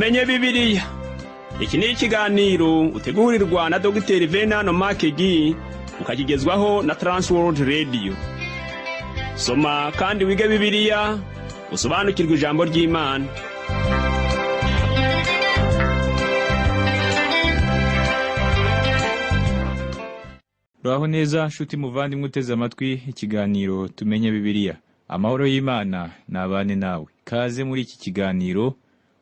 Tumenye Bibiliya. Iki ni ikiganiro utegurirwa na Dogiteri Venano Makegi, ukakigezwaho na Transworld Radio. Soma kandi wige Bibiliya, usobanukirwe ijambo ry'Imana. Uraho neza nshuti muvandimwe uteze amatwi ikiganiro Tumenye Bibiliya. Amahoro y'Imana nabane nawe. Kaze muri iki kiganiro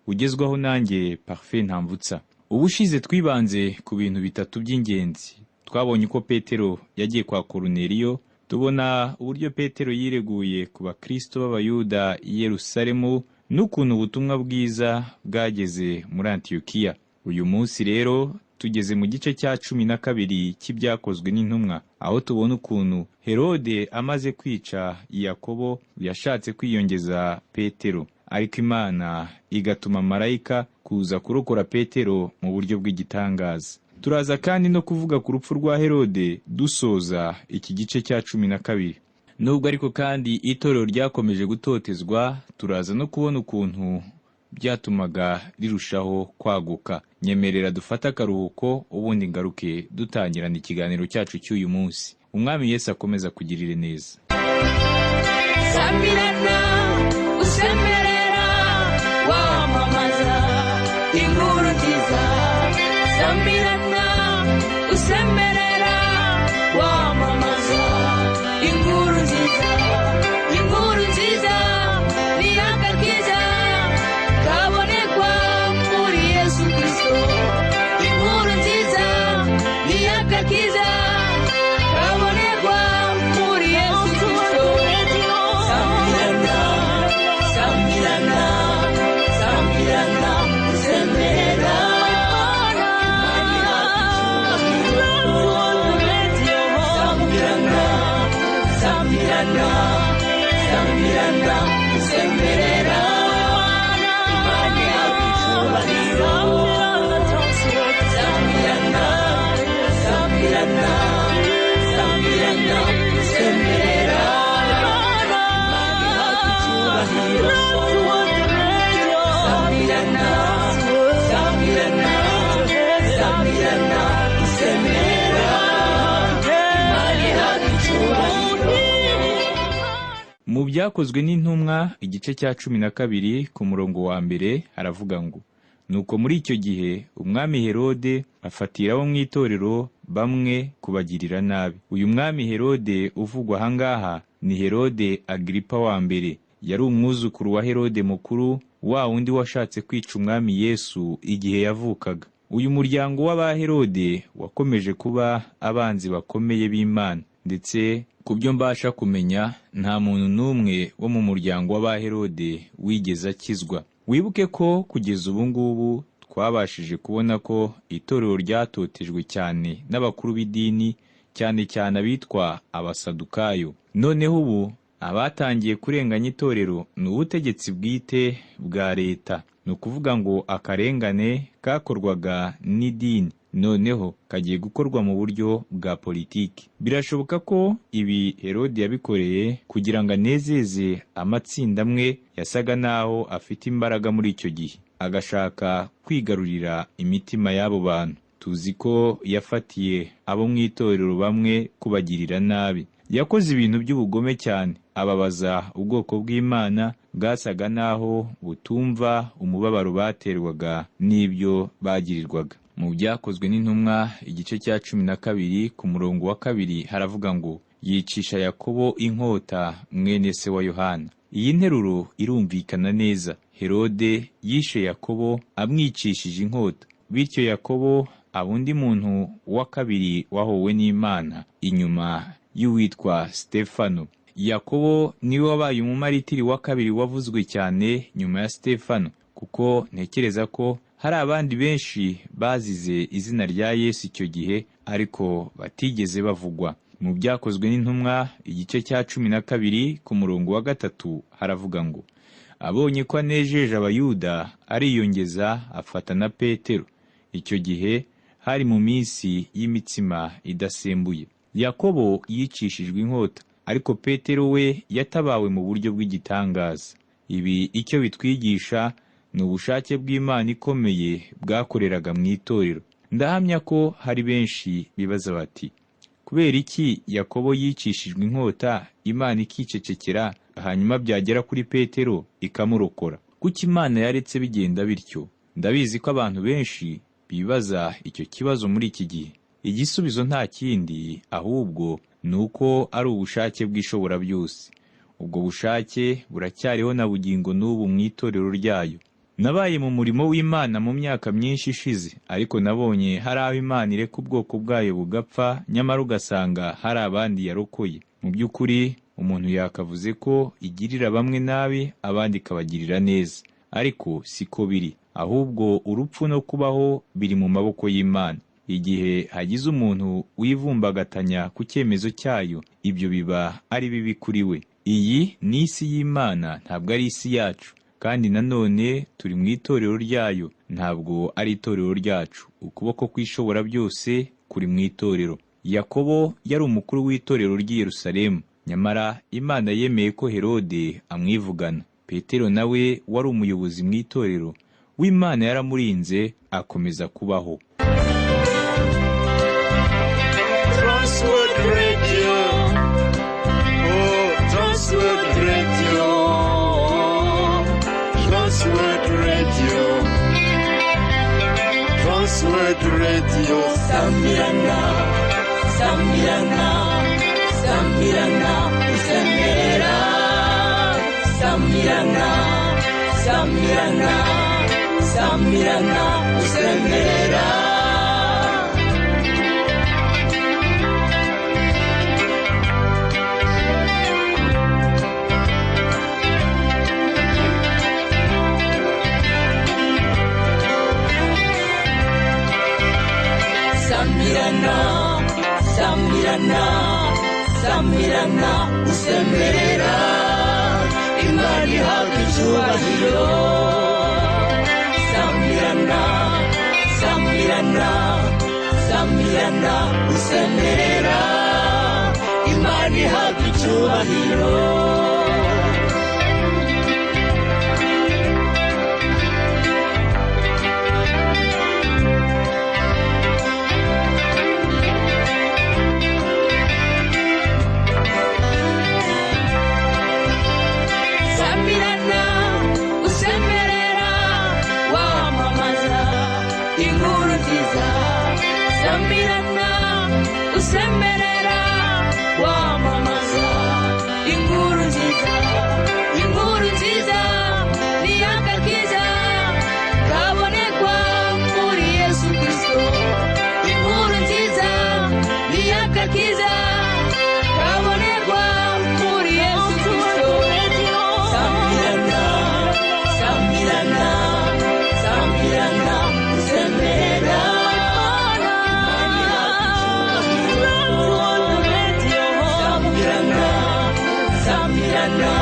ugezwaho nanjye Parfait Ntamvutsa. Ubushize twibanze ku bintu bitatu by'ingenzi. Twabonye uko Petero yagiye kwa Koruneliyo, tubona uburyo Petero yireguye ku bakristo b'Abayuda i Yerusalemu n'ukuntu ubutumwa bwiza bwageze muri Antiyokiya. Uyu munsi rero tugeze mu gice cya 12 cy'Ibyakozwe n'Intumwa, aho tubona ukuntu Herode amaze kwica Yakobo yashatse kwiyongeza Petero, ariko Imana igatuma marayika kuza kurokora Petero mu buryo bw'igitangaza. Turaza kandi no kuvuga ku rupfu rwa Herode dusoza iki gice cya 12. Nubwo ariko kandi itorero ryakomeje gutotezwa, turaza no kubona ukuntu byatumaga rirushaho kwaguka. Nyemerera dufate akaruhuko, ubundi ngaruke dutangirana ikiganiro cyacu cy'uyu munsi. Umwami Yesu akomeza kugirire neza. Samirana usemerera wamamaza inkuru nziza, samirana usemerera wamamaza inkuru nziza, inkuru nziza ni agakiza kabonekwa muri Yesu Kristo, inkuru nziza ni agakiza kabonekwa muri Yesu Kristo. Samirana, samirana, samirana usemerera. Samirana, samirana, samirana usemerera. Imana yacu icyubahiro. Samirana, samirana, samirana usemerera. Imana yacu icyubahiro. Samirana, samirana, samirana usemerera. Imana yacu icyubahiro. Mu Byakozwe n'Intumwa igice cya 12 ku murongo wa mbere haravuga ngo: Nuko muri icyo gihe umwami Herode afatira abo mu itorero bamwe kubagirira nabi. Uyu mwami Herode uvugwa ahangaha ni Herode Agiripa wa mbere. Yari umwuzukuru wa Herode mukuru, wa wundi washatse kwica umwami Yesu igihe yavukaga. Uyu muryango w'Abaherode wakomeje kuba abanzi bakomeye b'Imana, ndetse ku byo mbasha kumenya nta muntu n'umwe wo mu muryango w'Abaherode wigeze akizwa. Wibuke ko kugeza ubu ngubu twabashije kubona ko itorero ryatotejwe cyane n'abakuru b'idini, cyane cyane abitwa Abasadukayo. Noneho ubu abatangiye kurenganya itorero ni ubutegetsi bwite bwa leta. Ni ukuvuga ngo akarengane kakorwaga n'idini noneho kagiye gukorwa mu buryo bwa politiki. Birashoboka ko ibi Herode yabikoreye kugira ngo anezeze amatsinda amwe yasaga n'aho afite imbaraga muri icyo gihe, agashaka kwigarurira imitima y'abo bantu. Tuzi ko yafatiye abo mu itorero bamwe kubagirira nabi. Yakoze ibintu by'ubugome cyane, ababaza ubwoko bw'Imana bwasaga n'aho butumva umubabaro baterwaga n'ibyo bagirirwaga. Mu Byakozwe n'Intumwa igice cya 12 ku murongo wa kabiri haravuga ngo: Yicisha Yakobo inkota mwene se wa Yohana. Iyi nteruro irumvikana neza. Herode yishe Yakobo amwicishije inkota, bityo Yakobo aba undi muntu wa kabiri wahowe n'Imana inyuma y'uwitwa Stefano. Yakobo niwe wabaye umumaritiri wa kabiri wavuzwe cyane nyuma ya Stefano, kuko ntekereza ko hari abandi benshi bazize izina rya Yesu icyo gihe ariko batigeze bavugwa. Mu Byakozwe n'Intumwa igice cya 12 ku murongo wa gatatu haravuga ngo: Abonye ko anejeje Abayuda ariyongeza afata na Petero. Icyo gihe hari mu minsi y'imitsima idasembuye. Yakobo yicishijwe inkota, ariko Petero we yatabawe mu buryo bw'igitangaza. Ibi icyo bitwigisha Ni ubushake bw'Imana ikomeye bwakoreraga mu itorero. Ndahamya ko hari benshi bibaza bati: kubera iki Yakobo yicishijwe inkota, Imana ikicecekera, hanyuma byagera kuri Petero ikamurokora? Kuki Imana yaretse bigenda bityo? Ndabizi ko abantu benshi bibaza icyo kibazo muri iki gihe. Igisubizo nta kindi, ahubwo ni uko ari ubushake bw'Ishobora byose. Ubwo bushake buracyariho na bugingo n'ubu mu itorero ryayo. Nabaye mu murimo w'Imana mu myaka myinshi ishize, ariko nabonye hari aho Imana ireka ubwoko bwayo bugapfa, nyamara ugasanga hari abandi yarokoye. Mu by'ukuri umuntu yakavuze ko igirira bamwe nabi, abandi ikabagirira neza, ariko siko biri. Ahubwo urupfu no kubaho biri mu maboko y'Imana. Igihe hagize umuntu wivumbagatanya ku cyemezo cyayo, ibyo biba ari bibi kuri we. Iyi ni isi y'Imana, ntabwo ari isi yacu. Kandi nanone turi mu itorero ryayo, ntabwo ari itorero ryacu. Ukuboko kw'Ishobora byose kuri mu itorero. Yakobo yari umukuru w'itorero ry'i Yerusalemu, nyamara Imana yemeye ko Herode amwivugana. Petero nawe wari umuyobozi mu itorero w'Imana yaramurinze akomeza kubaho. Transworld Radio. Oh, Transworld Radio. Transworld Radio. Transworld Radio. Sambirana, Sambirana, Sambirana, Sambirana, Sambirana, Sambirana, Sambirana, Sambirana. Sambirana, Sambirana, Sambirana, usemerera Imana ihabwa icyubahiro. Sambirana, Sambirana, Sambirana, usemerera Imana ihabwa icyubahiro. Sambirana, usemerera wamamaza inkuru nziza. Sambirana, usemerera wamamaza inkuru nziza. Inkuru nziza ni agakiza kabonekwa muri Yesu Kristo. Inkuru nziza ni agakiza kabonekwa muri Yesu Kristo. Sambirana, Sambirana, Sambirana, usemerera Sambirana, Sambirana,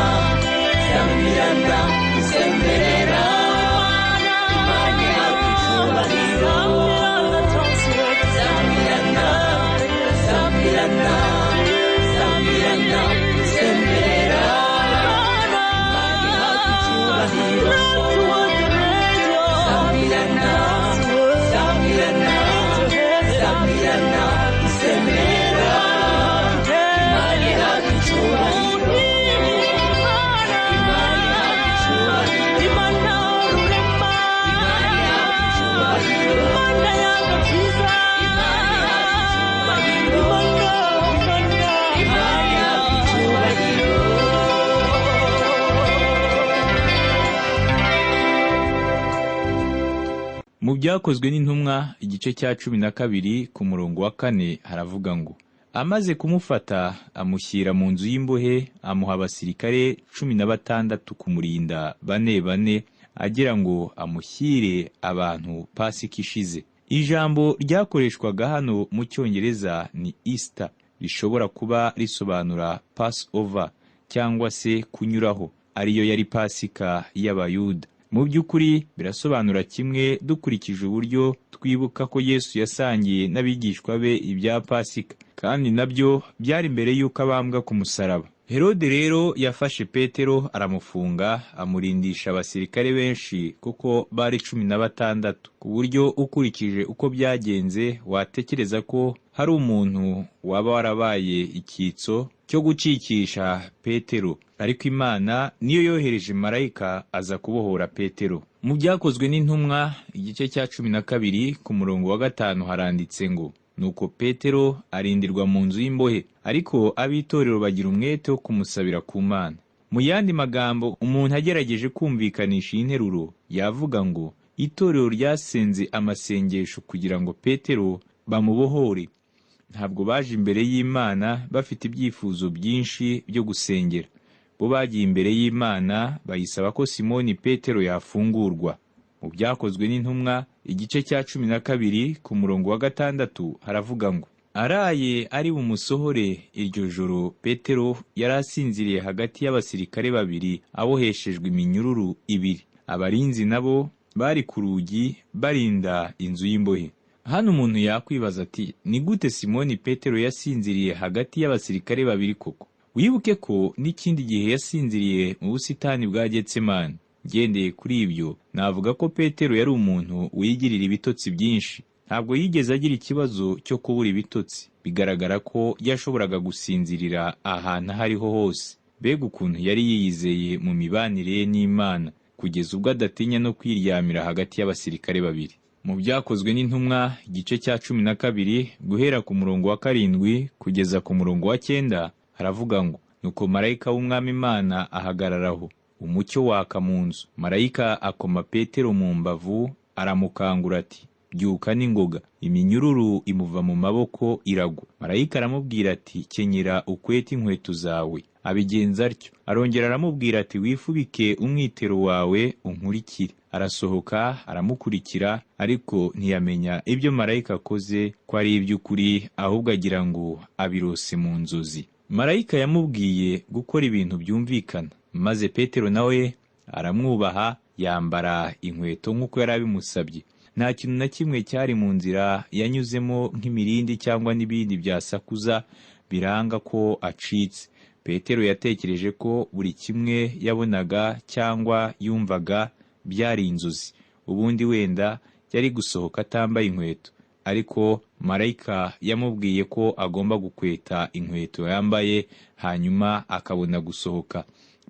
Sambirana, usemerera Imana ihabwa icyubahiro. Sambirana, Sambirana, Sambirana, usemerera Imana ihabwa icyubahiro. Sambirana, Sambirana, Sambirana, usemerera Imana ihabwa icyubahiro. Imana ihabwa icyubahiro. Imana ihabwa icyubahiro. Imana ihabwa icyubahiro. Imana ihabwa icyubahiro. Mu Byakozwe n'Intumwa igice cya 12 ku murongo wa 4 haravuga ngo: amaze kumufata amushyira mu nzu y'imbohe, amuha abasirikare 16 kumurinda bane bane, agira ngo amushyire abantu Pasika ishize. Ijambo ryakoreshwaga hano mu Cyongereza ni Easter, rishobora kuba risobanura Passover cyangwa se kunyuraho, ariyo yari Pasika y'Abayuda. Mu by'ukuri birasobanura kimwe dukurikije uburyo twibuka ko Yesu yasangiye n'abigishwa be ibya Pasika, kandi nabyo byari mbere y'uko abambwa ku musaraba. Herode rero yafashe Petero aramufunga, amurindisha abasirikare benshi kuko bari 16, ku buryo ukurikije uko byagenze watekereza ko hari umuntu waba warabaye icyitso cyo gucikisha Petero. Ariko Imana niyo yohereje marayika aza kubohora Petero. Mu Byakozwe n'Intumwa igice cya 12 ku murongo wa 5 haranditse ngo: Nuko Petero arindirwa mu nzu y'imbohe, ariko ab'itorero bagira umwete wo kumusabira ku Mana. Mu yandi magambo, umuntu agerageje kumvikanisha iyi nteruro yavuga ngo itorero ryasenze amasengesho kugira ngo Petero bamubohore. Ntabwo baje imbere y'Imana bafite ibyifuzo byinshi byo gusengera. Bo bagiye imbere y'Imana bayisaba ko Simoni Petero yafungurwa. Mu Byakozwe n'Intumwa igice cya 12 ku murongo wa 6 haravuga ngo: Araye ari bumusohore iryo joro, Petero yari asinziriye hagati y'abasirikare babiri aboheshejwe iminyururu ibiri. Abarinzi nabo bari ku rugi barinda inzu y'imbohe. Hano umuntu yakwibaza ati: ni gute Simoni Petero yasinziriye hagati y'abasirikare babiri koko? Wibuke ko n'ikindi gihe yasinziriye mu busitani bwa Getsemani. Ngendeye kuri ibyo, navuga ko Petero yari umuntu wigirira ibitotsi byinshi. Ntabwo yigeze agira ikibazo cyo kubura ibitotsi. Bigaragara ko yashoboraga gusinzirira ahantu aho ariho hose. Mbega ukuntu yari yiyizeye mu mibanire ye n'Imana, kugeza ubwo adatinya no kwiryamira hagati y'abasirikare babiri. Mu Byakozwe n'Intumwa igice cya 12 guhera ku murongo wa 7 kugeza ku murongo wa 9 haravuga ngo: Nuko marayika w'Umwami Imana ahagararaho, umucyo waka mu nzu. Marayika akoma Petero mu mbavu aramukangura ati: byuka n'ingoga. Iminyururu imuva mu maboko iragwa. Marayika aramubwira ati: kenyera ukwete inkweto zawe. Abigenza atyo. Arongera aramubwira ati: wifubike umwitero wawe unkurikire. Arasohoka aramukurikira, ariko ntiyamenya ibyo marayika akoze ko ari iby'ukuri, ahubwo agira ngo abirose mu nzozi. Marayika yamubwiye gukora ibintu byumvikana, maze Petero nawe aramwubaha, yambara inkweto nk'uko yari abimusabye. Nta kintu na kimwe cyari mu nzira yanyuzemo nk'imirindi cyangwa n'ibindi byasakuza biranga ko acitse. Petero yatekereje ko buri kimwe yabonaga cyangwa yumvaga byari inzozi. Ubundi wenda yari gusohoka atambaye inkweto, ariko marayika yamubwiye ko agomba gukweta inkweto yambaye hanyuma akabona gusohoka.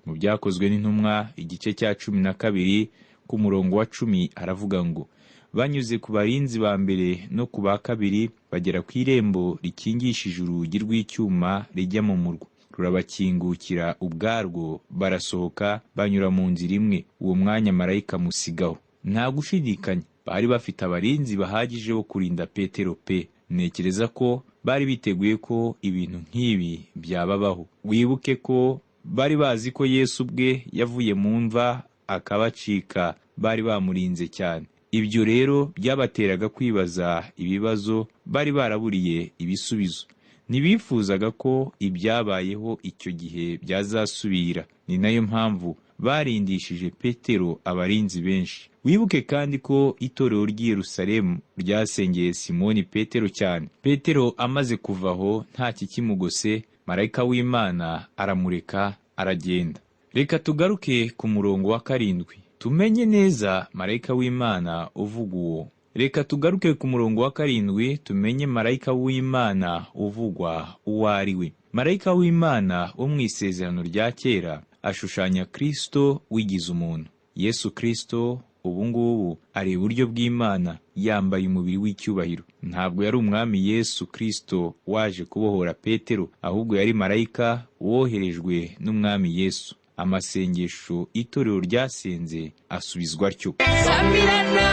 Mu Byakozwe n'Intumwa igice cya 12 ku murongo wa 10 haravuga ngo: Banyuze ku barinzi ba mbere no ku ba kabiri bagera ku irembo rikingishije urugi rw'icyuma rijya mu murwa, rurabakingukira ubwarwo, barasohoka banyura mu nzira imwe. Uwo mwanya marayika amusigaho. Nta gushidikanya bari bafite abarinzi bahagije bo kurinda Petero pe. Ntekereza ko bari biteguye ko ibintu nk'ibi byababaho. Wibuke ko bari bazi ko Yesu ubwe yavuye mu mva akabacika, bari bamurinze cyane. Ibyo rero byabateraga kwibaza ibibazo bari baraburiye ibisubizo. Ntibifuzaga ko ibyabayeho icyo gihe byazasubira. Ni nayo mpamvu barindishije Petero abarinzi benshi. Wibuke kandi ko itorero ry'i Yerusalemu ryasengeye Simoni Petero cyane. Petero amaze kuva aho nta kikimugose, marayika w'Imana aramureka aragenda. Reka tugaruke ku murongo wa 7 tumenye neza marayika w'Imana uvuga uwo. Reka tugaruke ku murongo wa 7 tumenye marayika w'Imana uvugwa uwo ari we. Marayika w'Imana wo mu Isezerano rya Kera ashushanya Kristo wigize umuntu. Yesu Kristo ubu ngubu ari iburyo bw'Imana, yambaye umubiri w'icyubahiro. Ntabwo yari umwami Yesu Kristo waje kubohora Petero, ahubwo yari marayika woherejwe n'umwami Yesu. Amasengesho itorero ryasenze asubizwa atyo. Samirana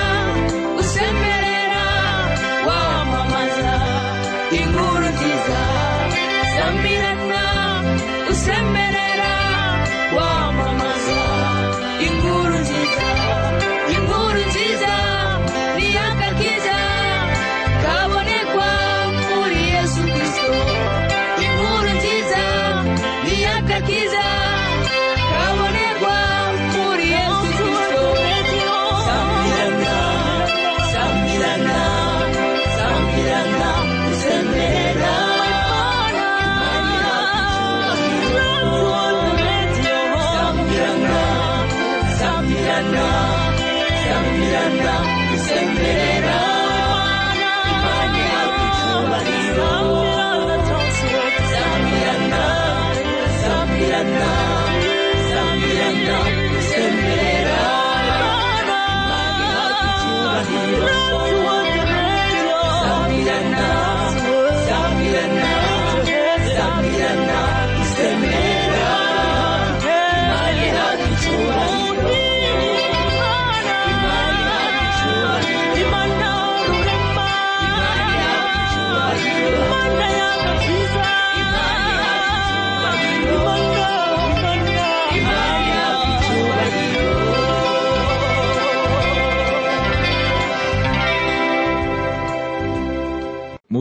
usemerera wamamaza inkuru nziza. Samirana usemerera wamamaza inkuru nziza. Inkuru nziza ni akakiza kabonekwa muri Yesu Kristo. Inkuru nziza ni akakiza kabonekwa muri Yesu Kristo. Samirana, samirana, samirana usemerera.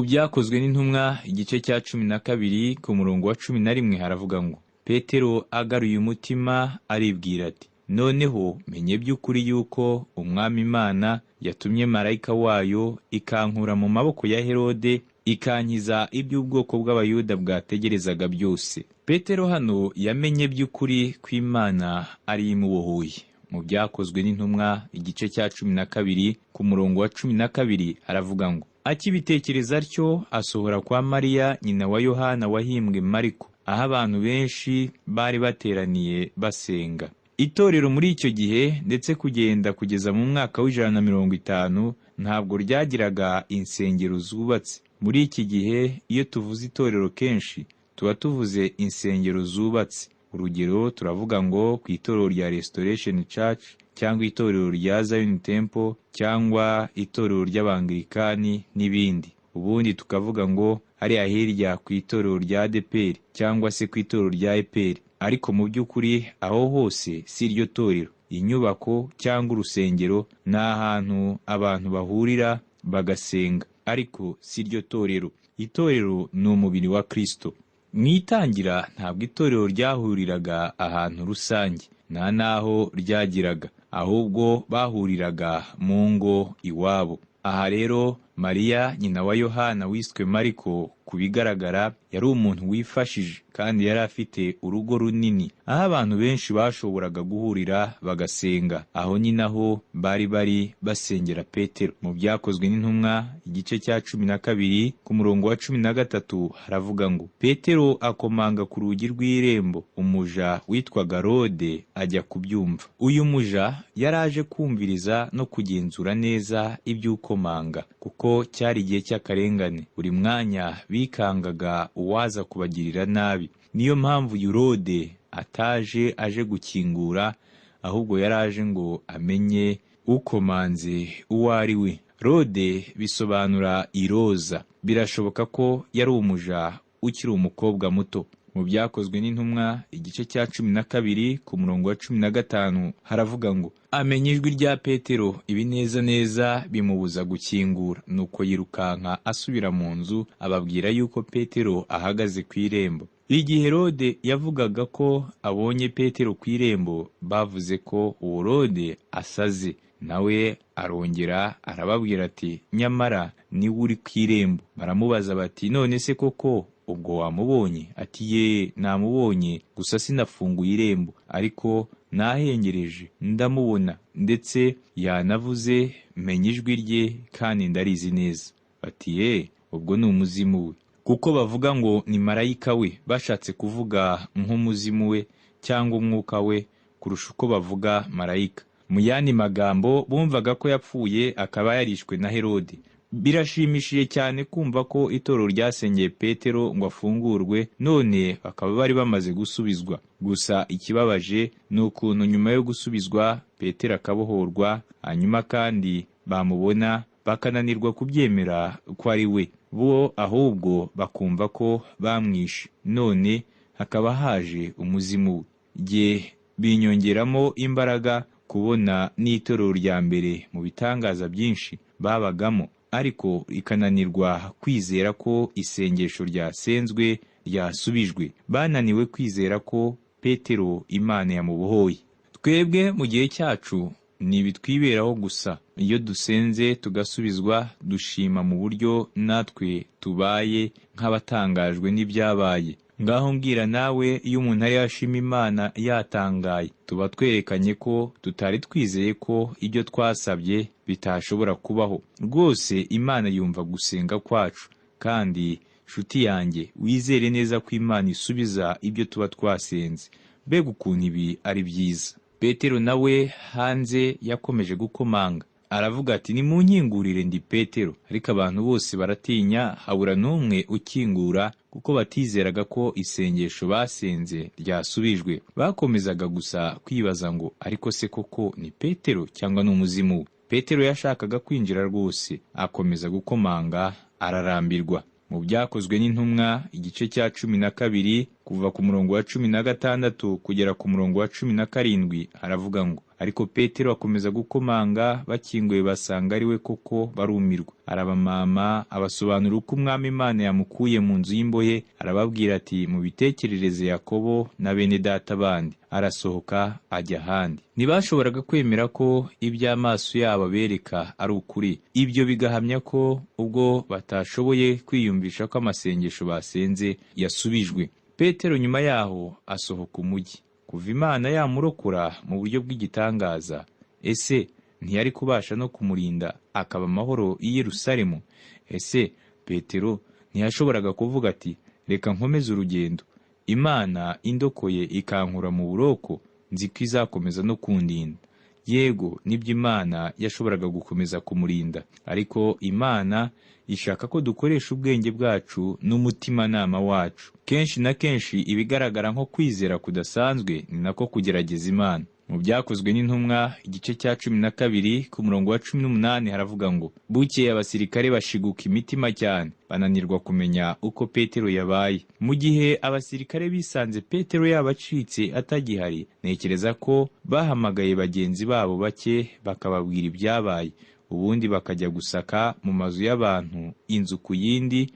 Byakozwe n'Intumwa igice cya 12 ku murongo wa 11 haravuga ngo: Petero agaruye umutima aribwira ati: "Noneho menye by'ukuri yuko Umwami Imana yatumye marayika wayo ikankura mu maboko ya Herode, ikankiza iby'ubwoko bw'Abayuda bwategerezaga byose." Petero hano yamenye by'ukuri ko Imana ari imubohoye. Mu Byakozwe n'Intumwa igice cya 12 ku murongo wa 12 haravuga ngo: Akibitekereza atyo asohora kwa Mariya nyina wa Yohana wahimbwe Mariko, aho abantu benshi bari bateraniye basenga. Itorero muri icyo gihe ndetse kugenda kugeza mu mwaka wa 150 ntabwo ryagiraga insengero zubatse. Muri iki gihe iyo tuvuze itorero kenshi tuba tuvuze insengero zubatse. Urugero, turavuga ngo ku itorero rya Restoration Church cyangwa itorero rya Zion Temple cyangwa itorero ry'Abangirikani n'ibindi. Ubundi tukavuga ngo hariya hirya ku itorero rya ADEPR cyangwa se ku itorero rya EPR. Ariko mu by'ukuri aho hose si iryo torero. Inyubako cyangwa urusengero ni ahantu abantu bahurira bagasenga, ariko si iryo torero. Itorero ni umubiri wa Kristo. Mu itangira ntabwo itorero ryahuriraga ahantu rusange, nta n'aho ryagiraga, ahubwo bahuriraga mu ngo iwabo. Aha rero Mariya nyina wa Yohana wiswe Mariko, ku bigaragara yari umuntu wifashije kandi yari afite urugo runini aho abantu benshi bashoboraga guhurira bagasenga. Aho ni naho bari bari basengera Petero. Mu Byakozwe n'Intumwa igice cya 12 ku murongo wa 13 haravuga ngo: Petero akomanga ku rugi rw'irembo, umuja witwaga Rode ajya kubyumva. Uyu muja yari aje kumviriza no kugenzura neza iby'ukomanga, kuko cyari igihe cy'akarengane. Buri mwanya bikangaga uwaza kubagirira nabi. Niyo mpamvu uyu Rode ataje aje gukingura, ahubwo yari aje ngo amenye ukomanze uwo ari we. Rode bisobanura iroza. Birashoboka ko yari umuja ukiri umukobwa muto. Mu Byakozwe n'Intumwa igice cya 12 ku murongo wa 15 haravuga ngo: Amenya ijwi rya Petero, ibinezaneza bimubuza gukingura, nuko yirukanka asubira mu nzu ababwira yuko Petero ahagaze ku irembo. Igihe Rode yavugaga ko abonye Petero ku irembo, bavuze ko uwo Rode asaze. Nawe arongera arababwira ati: "Nyamara niwe uri ku irembo." Baramubaza bati: "None se koko ubwo wamubonye?" Ati: "Ye, namubonye, gusa sinafunguye irembo, ariko nahengereje ndamubona, ndetse yanavuze menya ijwi rye kandi ndarizi neza." Bati: "Ye, ubwo ni umuzimu we." Kuko bavuga ngo ni marayika we, bashatse kuvuga nk'umuzimu we cyangwa umwuka we kurusha uko bavuga marayika. Mu yandi magambo bumvaga ko yapfuye akaba yarishwe na Herode. Birashimishije cyane kumva ko itorero ryasengeye Petero ngo afungurwe, none bakaba bari bamaze gusubizwa. Gusa ikibabaje ni ukuntu nyuma yo gusubizwa Petero akabohorwa, hanyuma kandi bamubona bakananirwa kubyemera ko ari we. Bo ahubwo bakumva ko bamwishe, none hakaba haje umuzimu we. Jye binyongeramo imbaraga kubona n'itorero rya mbere mu bitangaza byinshi babagamo, ariko rikananirwa kwizera ko isengesho ryasenzwe ryasubijwe. Bananiwe kwizera ko Petero Imana yamubohoye. Twebwe mu gihe cyacu ni ibitwiberaho gusa. Iyo dusenze tugasubizwa, dushima mu buryo natwe tubaye nk'abatangajwe n'ibyabaye. Ngaho mbwira nawe, iyo umuntu ari yashima Imana yatangaye, tuba twerekanye ko tutari twizeye ko ibyo twasabye bitashobora kubaho. Rwose Imana yumva gusenga kwacu, kandi nshuti yanjye wizere neza ko Imana isubiza ibyo tuba twasenze. Mbega ukuntu ibi ari byiza! Petero nawe hanze yakomeje gukomanga, aravuga ati: "Nimunkingurire, ndi Petero." Ariko abantu bose baratinya, habura n'umwe ukingura, kuko batizeraga ko isengesho basenze ryasubijwe. Bakomezaga gusa kwibaza ngo: "Ariko se koko ni Petero cyangwa ni umuzimu we?" Petero yashakaga kwinjira rwose, akomeza gukomanga ararambirwa. Mu Byakozwe n'Intumwa igice cya 12 kuva ku murongo wa 16 kugera ku murongo wa 17 haravuga ngo: Ariko Petero akomeza gukomanga, bakinguye basanga ari we koko, barumirwa. Arabamama, abasobanurira uko Umwami Imana yamukuye mu nzu y'imbohe, arababwira ati: "Mubitekerereze Yakobo na bene data bandi." Arasohoka ajya ahandi. Ntibashoboraga kwemera ko iby'amaso yabo abereka ari ukuri. Ibyo bigahamya ko ubwo batashoboye kwiyumvisha ko amasengesho basenze yasubijwe. Petero nyuma yaho asohoka umujyi. Kuva Imana yamurokora mu buryo bw'igitangaza, ese ntiyari kubasha no kumurinda akaba amahoro i Yerusalemu? Ese Petero ntiyashoboraga kuvuga ati: "Reka nkomeze urugendo, Imana indokoye ikankura mu buroko, nzi ko izakomeza no kundinda"? Yego, nibyo, Imana yashoboraga gukomeza kumurinda, ariko Imana ishaka ko dukoresha ubwenge bwacu n'umutimanama wacu. Kenshi na kenshi ibigaragara nko kwizera kudasanzwe ni nako kugerageza Imana. Mu Byakozwe n'Intumwa, igice cya 12, ku murongo wa 18, haravuga ngo: "Bukeye abasirikare bashiguka imitima cyane, bananirwa kumenya uko Petero yabaye." Mu gihe abasirikare bisanze Petero yabacitse atagihari, ntekereza ko bahamagaye bagenzi babo bake bakababwira ibyabaye, ubundi bakajya gusaka mu mazu y'abantu, inzu ku yindi,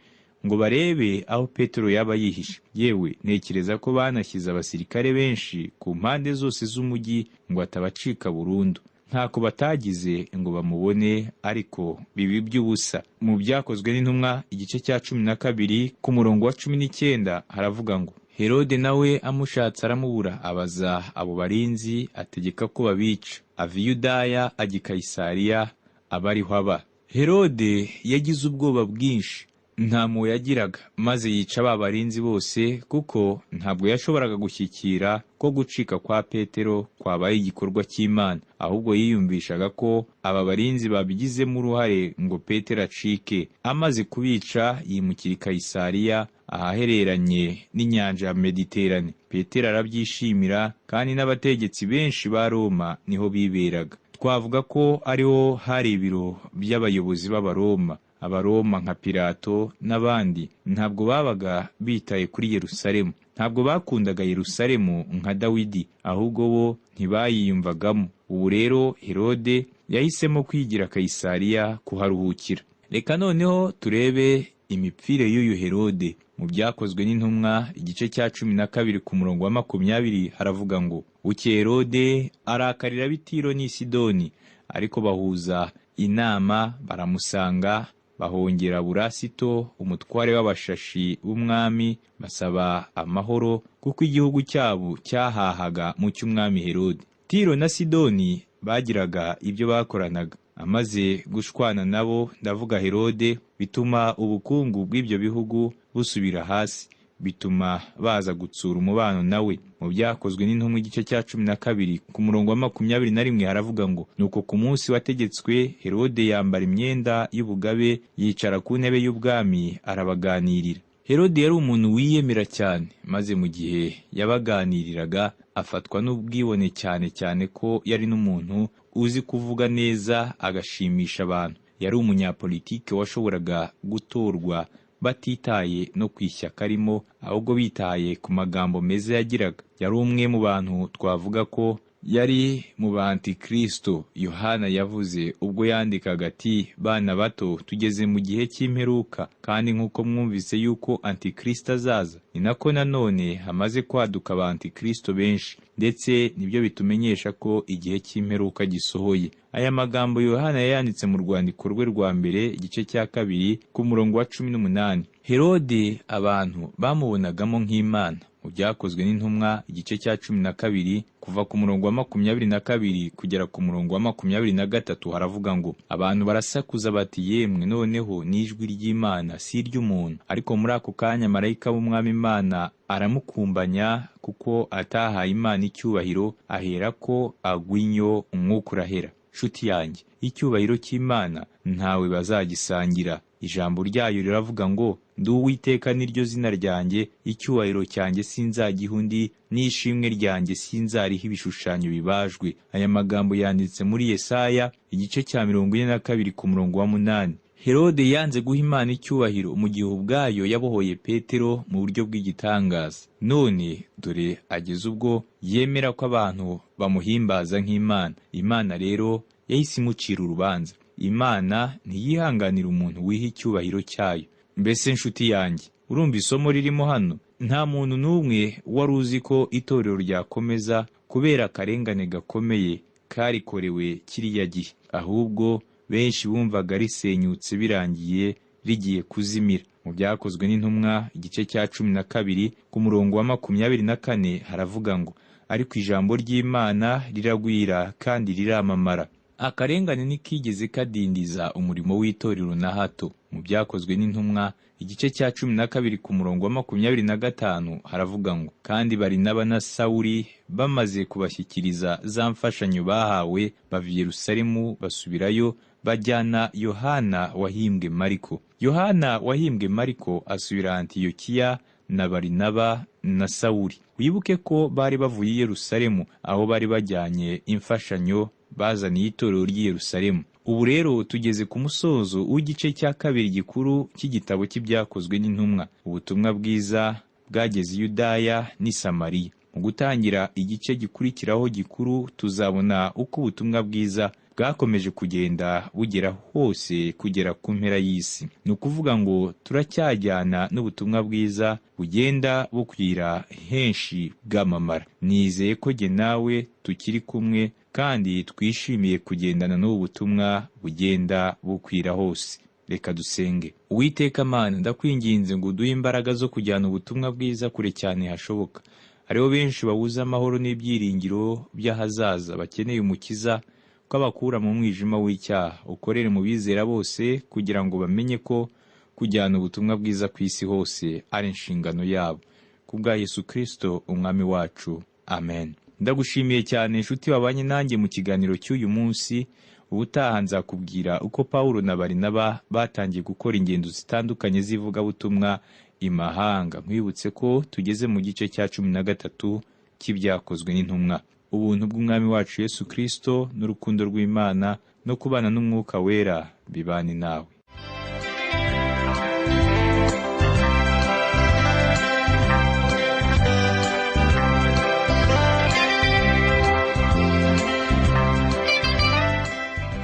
ngo barebe aho Petero yaba yihishe. Yewe, ntekereza ko banashyize abasirikare benshi ku mpande zose z'umujyi ngo atabacika burundu. Ntako batagize ngo bamubone, ariko biba iby'ubusa. Mu Byakozwe n'Intumwa, igice cya 12, ku murongo wa 19, haravuga ngo: "Herode nawe amushatse aramubura, abaza abo barinzi, ategeka ko babica. Ava i Yudaya ajya i Kayisariya, aba ariho aba." Herode yagize ubwoba bwinshi, nta mpuhwe yagiraga, maze yica ba barinzi bose, kuko ntabwo yashoboraga gushyikira ko gucika kwa Petero kwabaye igikorwa cy'Imana, ahubwo yiyumvishaga ko aba barinzi babigizemo uruhare ngo Petero acike. Amaze kubica, yimukira i Kayisariya, ahahereranye n'inyanja ya Mediterane. Petero arabyishimira, kandi n'abategetsi benshi ba Roma niho biberaga. Twavuga ko ariho hari ibiro by'abayobozi b'Abaroma. Abaroma nka Pilato n'abandi ntabwo babaga bitaye kuri Yerusalemu, ntabwo bakundaga Yerusalemu nka Dawidi, ahubwo bo ntibayiyumvagamo. Ubu rero Herode yahisemo kwigira Kayisariya kuharuhukira. Reka noneho turebe imipfire y'uyu Herode. Mu Byakozwe n'Intumwa, igice cya 12, ku murongo wa 20, haravuga ngo: "Bukeye Herode arakarira ab'i Tiro n'i Sidoni, ariko bahuza inama baramusanga, bahongera Burasito, umutware w'abashashi b'umwami, basaba amahoro, kuko igihugu cyabo cyahahaga mu cy'umwami Herode." Tiro na Sidoni bagiraga ibyo bakoranaga. Amaze gushwana nabo, ndavuga Herode, bituma ubukungu bw'ibyo bihugu busubira hasi, bituma baza gutsura umubano nawe. Mu Byakozwe n'Intumwa, igice cya 12, ku murongo wa 21, haravuga ngo: "Nuko ku munsi wategetswe Herode yambara imyenda y'ubugabe, yicara ku ntebe y'ubwami, arabaganirira." Herode yari umuntu wiyemera cyane, maze mu gihe yabaganiriraga afatwa n'ubwibone, cyane cyane ko yari n'umuntu uzi kuvuga neza agashimisha abantu. Yari umunyapolitike washoboraga gutorwa batitaye no ku ishyaka arimo, ahubwo bitaye ku magambo meza yagiraga. Yari umwe mu bantu twavuga ko yari mu ba antikristo Yohana yavuze ubwo yandikaga ati: "Bana bato, tugeze mu gihe cy'imperuka, kandi nk'uko mwumvise yuko antikristo azaza, ni nako nanone hamaze kwaduka ba antikristo benshi, ndetse nibyo bitumenyesha ko igihe cy'imperuka gisohoye." Aya magambo Yohana yayanditse mu rwandiko rwe rwa mbere, igice cya 2, ku murongo wa 18. Herode abantu bamubonagamo nk'Imana. Mu Byakozwe n'Intumwa, igice cya 12, kuva ku murongo wa 22 kugera ku murongo wa 23, haravuga ngo: "Abantu barasakuza bati: 'Yemwe, noneho ni ijwi ry'Imana, si iry'umuntu.' Ariko muri ako kanya marayika w'Umwami Imana aramukumbanya, kuko atahaye Imana icyubahiro, aherako agwa inyo, umwuka urahera." Nshuti yanjye, icyubahiro cy'Imana ntawe bazagisangira. Ijambo ryayo riravuga ngo: "Ndi Uwiteka, niryo zina ryanjye, icyubahiro cyanjye sinzagiha undi, n'ishimwe ryanjye sinzariha ibishushanyo bibajwe." Aya magambo yanditse muri Yesaya, igice cya 42, ku murongo wa 8. Herode yanze guha Imana icyubahiro mu gihe ubwayo yabohoye Petero mu buryo bw'igitangaza. None dore ageze ubwo yemera ko abantu bamuhimbaza nk'Imana. Imana rero yahise imucira urubanza. Imana ntiyihanganira umuntu wiha icyubahiro cyayo. Mbese nshuti yanjye, urumva isomo ririmo hano? Nta muntu n'umwe wari uzi ko itorero ryakomeza kubera akarengane gakomeye karikorewe kiriya gihe. Ahubwo benshi bumvaga risenyutse birangiye rigiye kuzimira. Mu Byakozwe n'Intumwa igice cya 12 ku murongo wa 24 haravuga ngo: ariko ijambo ry'Imana riragwira kandi riramamara. Akarengane ntikigeze kadindiza umurimo w'itorero na hato. Mu Byakozwe n'Intumwa igice cya 12 ku murongo wa 25 haravuga ngo: kandi Barinaba na Sawuli bamaze kubashyikiriza za mfashanyo bahawe, bava i Yerusalemu basubirayo, bajyana Yohana wahimbwe Mariko. Yohana wahimbwe Mariko asubira Antiyokiya na Barinaba na Sawuli. Wibuke ko bari bavuye i Yerusalemu aho bari bajyanye imfashanyo bazaniye itorero ry'i Yerusalemu. Ubu rero tugeze ku musozo w'igice cya kabiri gikuru cy'igitabo cy'Ibyakozwe n'Intumwa. Ubutumwa bwiza bwageze i Yudaya n'i Samariya. Mu gutangira igice gikurikiraho gikuru tuzabona uko ubutumwa bwiza bwakomeje kugenda bugera hose kugera ku mpera y'isi. Ni ukuvuga ngo turacyajyana n'ubutumwa bwiza bugenda bukwira henshi bwamamara. Nizeye ko jye nawe tukiri kumwe kandi twishimiye kugendana n'ubu butumwa bugenda bukwira hose. Reka dusenge. Uwiteka Mana, ndakwinginze ngo uduhe imbaraga zo kujyana ubutumwa bwiza kure cyane hashoboka. Hariho benshi babuze amahoro n'ibyiringiro by'ahazaza, bakeneye umukiza ko abakura mu mwijima w'icyaha. Ukorere mu bizera bose kugira ngo bamenye ko kujyana ubutumwa bwiza ku isi hose ari inshingano yabo. Ku bwa Yesu Kristo umwami wacu, amen. Ndagushimiye cyane inshuti wabanye nanjye mu kiganiro cy'uyu munsi. Ubutaha nzakubwira uko Pawulo na Barinaba batangiye gukora ingendo zitandukanye z'ivugabutumwa imahanga. Nkwibutse ko tugeze mu gice cya 13 cy'Ibyakozwe n'Intumwa. Ubuntu bw'Umwami wacu Yesu Kristo n'urukundo rw'Imana no kubana n'Umwuka Wera bibane nawe.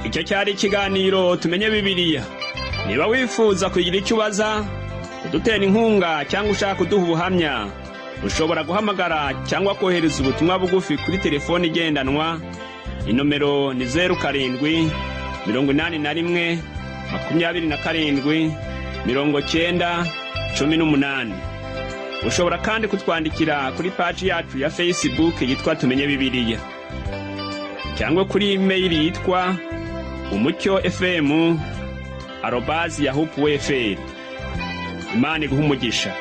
Icyo cyari ikiganiro Tumenye Bibiliya. Niba wifuza kugira icyo ubaza, kudutera inkunga cyangwa ushaka kuduha ubuhamya, ushobora guhamagara cyangwa kohereza ubutumwa bugufi kuri telefoni igendanwa. Inomero ni 07 81 27 90 18. Ushobora kandi kutwandikira kuri paji yacu ya Facebook yitwa Tumenye Bibiliya, cyangwa kuri imeyili yitwa umucyo fm@yahoo.fr. Imana iguhe umugisha.